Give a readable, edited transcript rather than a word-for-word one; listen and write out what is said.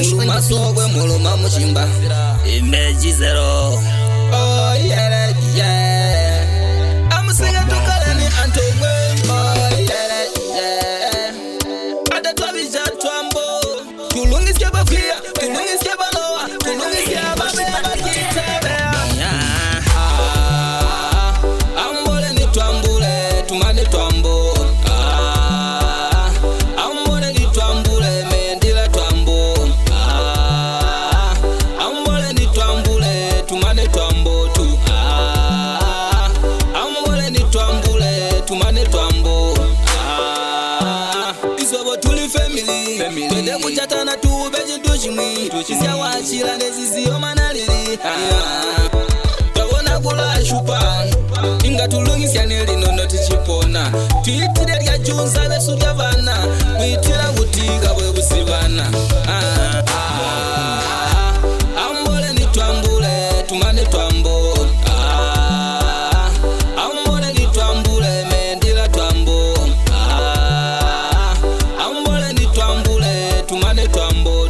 Bush on Muluma the beat. sokwe muluma muchimba imejizero. Oh yeah, yeah. Amusinga tukalani antomwe. Oh yeah, yeah. Atatwabija twambo. Tulungisye bakwiya, tulungisye balowa, tulungisye ababe bakitebe. Ah, ambole nitwambule, tumane twambo. Ah, ambole nitwambule, mendila twambo. Ah, ambole nitwambule, tumane twambo tu. Ah, ambole nitwambule, tumane twambo. Ah, isobo tuli family, twende kuchatana tube chintu chimwi, tisyawachila neziziyomanalili. Ah, twabona kulashupa ingatulungisyane lino notichipona twitire lyajunza besu lya vana kwitira kuti kabwe kusivana. Ah, ah, ambole nitwambule tumane twambo. Ah, ambole nitwambule mendila twambo. Ah, ambole nitwambule tumane twambo.